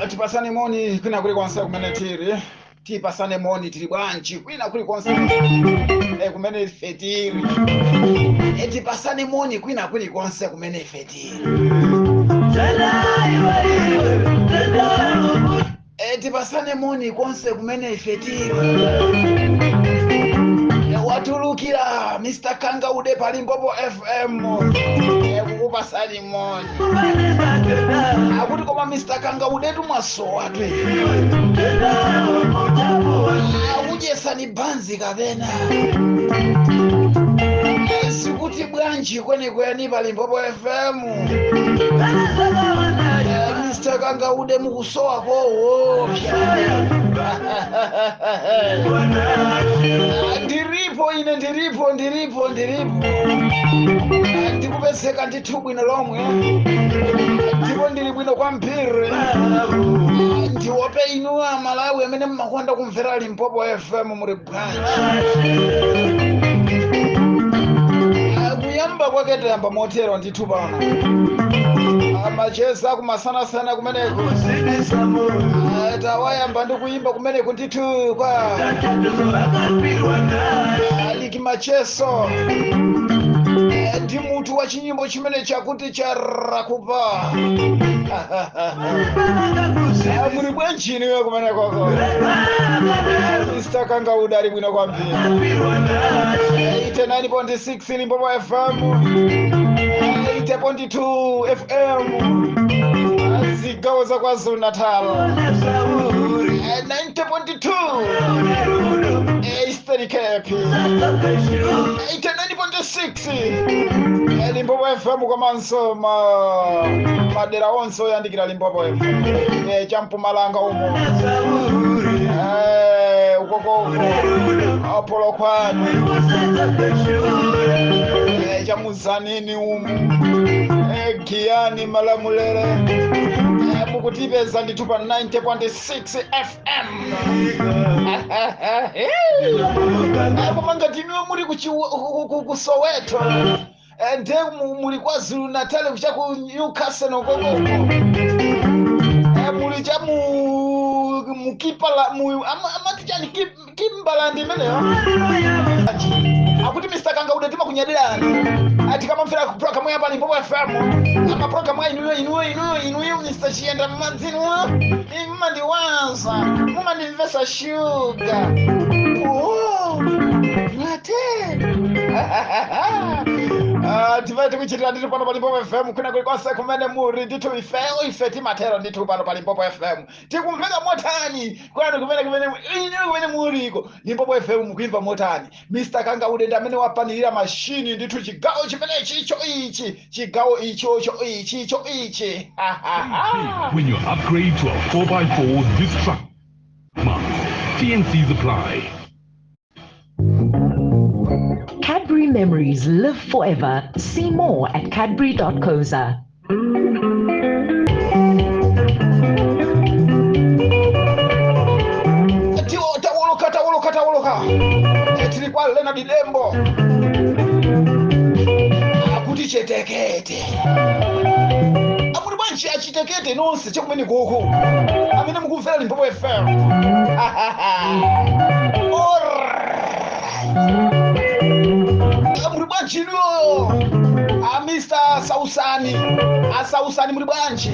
Tipasane moni kwina kulikonse kumene tili. Tipasane moni, tili bwanji kwina kulikonse kumene ife tili. Tipasane moni kwina kulikonse kumene ife tili. Tipasane moni konse kumene ife tili. Watulukira Mr. Kangaude pa Limpopo FM, kukupasani moni. Akuti koma Mr. Kangaude tumwasowa twe, akudyesani banzi kapena sikuti bwanji kwenikweni pa Limpopo FM? Mr. Kangaude, mukusowa kowo. Ndiripo ine, ndiripo, ndiripo, ndiripo. Ndikupezeka ndithu bwino lomwe, ndipo ndili bwino kwambiri. Ndiope inu Amalawi amene mmakonda kumvera Limpopo FM, muli bwanji? Kuyamba kwake tayamba motero ndithu pano, amacheza kumasanasana kumeneko. Tawayamba ndi kuyimba kumeneko ndithu kwa Aliki Macheso, ndi mutu wa chinyimbo chimene chakuti charakupa. Muli bwanji inuyo kumenekoko? Mr. Kangaude ali bwino kwambiri. 89.6 Limpopo FM, 80.2 FM zigawo za KwaZulu Natal, 90.2 Eastern Cape, 89.6 Limpopo FM, komanso madera onse oyandikira Limpopo FM, champumalanga umo, ukokoko Polokwane, chamuzanini umu, Giyani, Malamulele, mukutipeza ndithu pa 90.6 FM. Koma ngati inuyo muli ku Soweto, nde muli KwaZulu Natal, kucha ku Newcastle nokokoko, muli cha mu mukipala mu amati chani, Kimbaland imeneyo. Akuti Mr. Kangaude, timakunyadirani atikamamvera ku program ya pa Limpopo FM, ama program ya inuyo, inuyo, inuyo, inuyo Mr. Chiyenda mmadzinu mmandiwaza, mumandimvesa shuga. Oh, mwate. Tive tikuchitira ndithu pano pa Limpopo FM kwina kulikonse kumene muli ndithu. Ifeyo ife timatero ndithu pano pa Limpopo FM. Tikumveka motani kwanu kumene inu kumene muliko? Limpopo FM mukuimva motani? Mr. Kangaude ndi amene wapanirira mashini ndithu chigawo chimenechi, icho ichi chigawo ichocho ichi icho ichi. When you upgrade to a 4x4 this truck month. TNCs apply. Cadbury memories live forever. See more at cadbury.coza. Tawoloka, tawoloka, tawoloka. Tili kwa Leonard Dembo, akuti chetekete. Amuli bwanji achitekete nonse chakumene koko amene mukumvera Limpopo FM? Alright. Muli bwanji inuyo a Mr. Sausani, asausani, muli bwanji?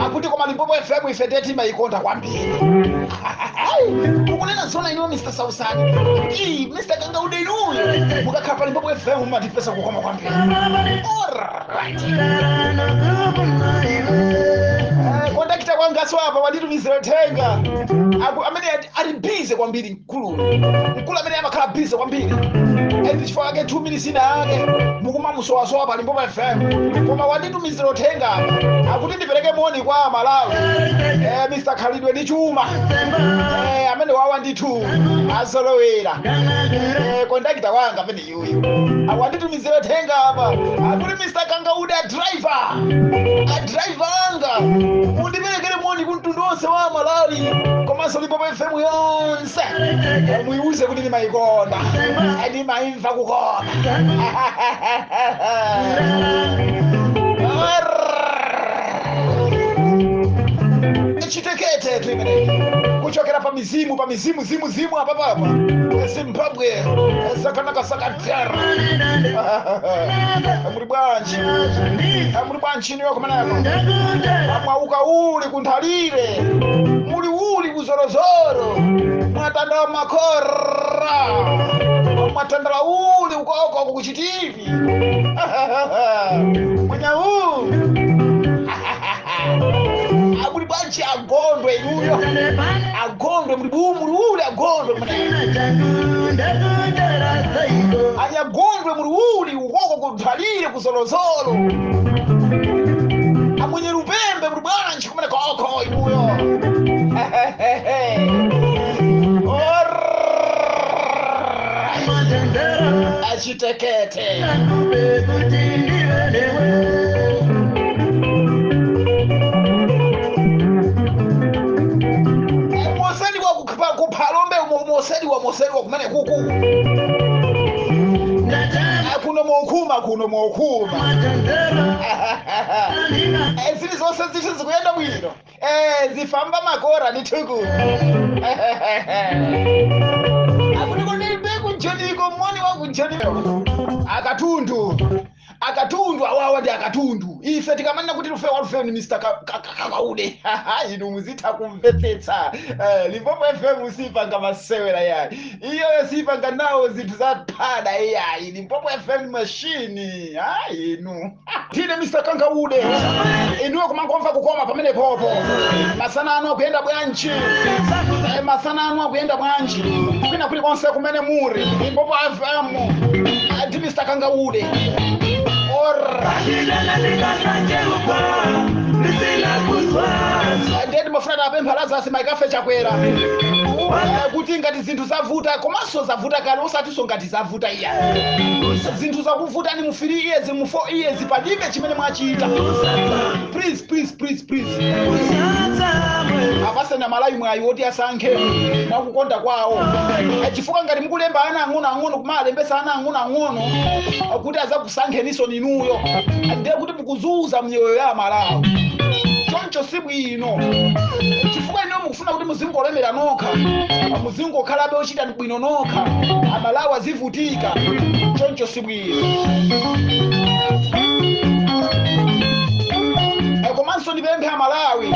Akuti koma Limpopo FM ife timayikonda kwambiri. Mukunena zona inuyo Mr. Sausani? Ii, Mr. Kangaude, inuyo mukakhala pa Limpopo FM mumatipesa kukoma kwambiri. Alright. Kondakita kwangaso apa wanditumizira uthenga. Amene ali busy kwambiri mkulu, mkulu amene amakhala busy kwambiri, and chifukwa ake 2 minutes ina ake mukumamusowasowa pa Limpopo FM. Koma wanditumizira uthenga apa, akuti ndipereke moni kwa Malawi, Mr. Khalidwe ndi Chuma, amene wawa ndithu azolowera. Kondakita wanga amene yuyu awanditumizira uthenga apa, akuti Mr. Kangaude, a driver, a driver anga, mundiperekere moni kumtundu wonse wa Malawi komanso Limpopo FM yonse. Muiuze kuti ndimayikonda, ndimayimva kukoma. Chitekete. Zimbabwe imeneyi kuchokera pa mizimu, pa mizimu zimu zimu apa papa Zimbabwe sakanaka sakatera. Muli bwanji? Muli bwanji niwe kumeneko? Mwauka uli kunthalire, muli uli kuzorozoro, mwatandala makora, mwatandala uli ukoko kuchitivi mwenyau. Muli bwanji agondwe inuyo, agondwe muli muli uli agondwe kumeneko, anyagondwe muli uli ukoko kunthalire kuzorozoro, amwenye lupembe muli bwanji kumeneko oko inuyo. Achitekete moseli wa kuphalombe, moseli wa kumene kuku kuno mokhuma, kuno mokhuma, zili zonse zithu zikuyenda bwino, zifamba makora ndithuku akuti kunjoniko moni wa kunjoniko akatundu, akatundu awawa ndi akatundu. Ife tikamanena kuti Lufeyo wa ni Mr Kakaude, inu muzitha kumvetsetsa. Limpopo FM sipanga masewera yayi, iyoyo sipanga nawo zinthu za phada iyayi. Limpopo FM machine inu tine Mr Kankaude, inuyo kumangomva kukoma pamene popo. Masana anu akuyenda bwanji? Masana anu akuyenda bwanji kwina kulikonse kumene muri? Limpopo FM ndi Mr Kangaude. Ora ndeti mafuna apempha Lazarus Makafe Chakwera kuti ngati zinthu zavuta, komanso zavuta kale, osatinso ngati zavuta iya, zinthu zakuvutani mu 3 years, mu 4 years, palibe chimene mwachita. Please, please, please, please, apasena Malawi mwayi woti asankhe mwakukonda kwawo, chifukwa ngati mukulemba ana ang'onoang'ono, kumalembesa ana ang'onoang'ono kuti azakusankheniso ninuyo, ndiye kuti mukuzuza miyoyo ya Malawi. Choncho si bwino, chifukwa ino mukufuna kuti muzingolemera nokha, muzingokhalabe ochita bwino nokha, Amalawi azivutika. Choncho si bwino. Komanso ndipemphe Amalawi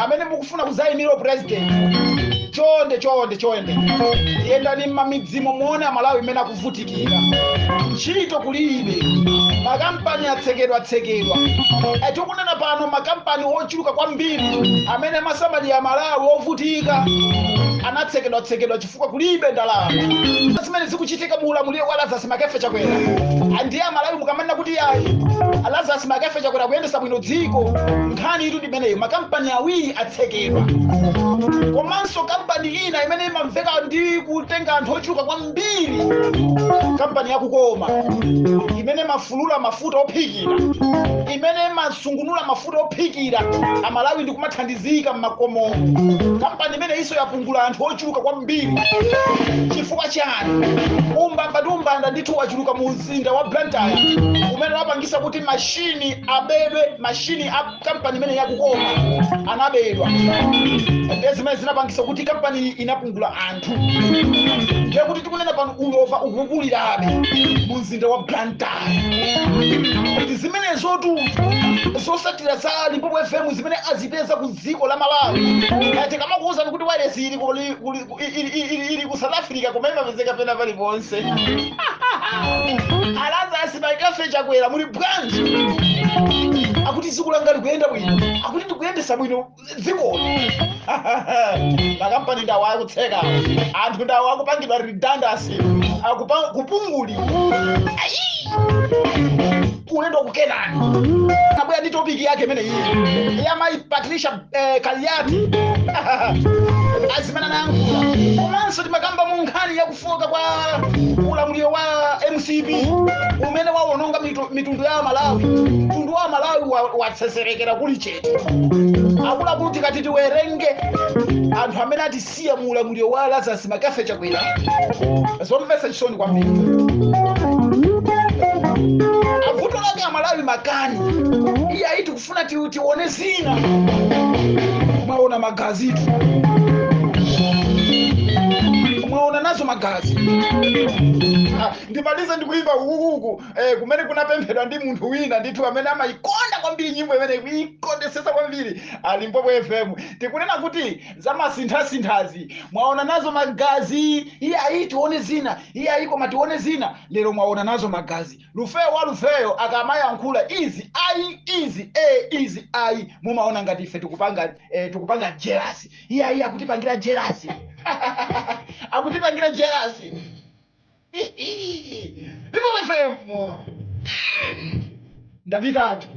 amene mukufuna kuzayimira president, chonde chonde chonde, yendani mmamidzimo muone Amalawi imene akuvutikira. Ntchito kulibe, makampani atsekedwa tsekedwa. Tikunena pano makampani ochuluka kwambiri amene amasamalira Amalawi ovutika anatsekedwa tsekedwa chifukwa kulibe ndalama. Zimene zikuchitika mu ulamuliro wa Lazarus Makefe Chakwera, ndiye Amalawi mukamanena kuti ayi, Lazarus Makefe Chakwera kuyendesa bwino dziko, nkhani itu ndimeneyo. Makampani awiri atsekedwa, komanso kampani ina imene imamveka ndi kutenga anthu ochuluka kwambiri, kampani yakukoma imene mafulula mafuta ophikira, imene masungunula mafuta ophikira Amalawi ndi kumathandizika mmakomo, kampani imene iso yapungula anthu ochuluka kwambiri. Chifukwa chani? Umbamba ndi umbanda ndithu wachuluka mu mzinda wa Blantyre umene wapangisa kuti mashini abedwe. Mashini a kampani imene yakukoma anabedwa, ndiye zimene zinapangisa kuti kampani inapungula anthu. Ndiye kuti tikunena pano ulova ukukulirabe mu mzinda wa Blantyre. Ndi zimenezotu zosatira za Limpopo FM zimene azipeza ku dziko la Malawi. Tikamakuwuzani kuti wireless ili ku South Africa, koma imapezeka pena paliponse. Alazasi Makafe Chakwera, muli bwanji? Akuti dziko langa likuyenda bwino, akuti ndikuyendesa bwino dzikoli. Makampani ndawo akutseka, anthu ndawo akupangidwa redundancy, kupunguli. Ulendo kukenani nabwera ndi topic yake imene iyi ya mayi Patricia Kaliati azimene anayankhula. Komanso timakamba mu nkhani yakufoka kwa ulamuliro wa MCP umene wawononga mitundu ya Malawi. Mtundu wa Malawi watseserekera kuli chete. Akuluakulu, tikati tiwerenge anthu amene atisiya mu ulamuliro wa Lazarus Makafe Chakwera, zomvetsa chisoni kwambiri. Avuto lake Amalawi makani iye aiti kufuna tione zina. Mwaona magazitu, mwaona nazo magazi. Ndimalize ndikuimba ukukuku kumene kunapemphedwa ndi munthu wina ndithu amene amayikonda kwambiri nyimbo imene, kuikondesesa kwambiri Limpopo FM. Tikunena kuti zamasinthasinthazi, mwaona nazo magazi. Iye ayi, tione zina. Iye ayi, koma tione zina. Lero mwaona nazo magazi. Lufeyo wa Lufeyo akamayankhula izi ayi, izi izi ayi, mumaona ngati ife tikupanga jealous. Iye ayi, akutipangira jealous, akutipangira jealous. Limpopo FM, ndapitatu.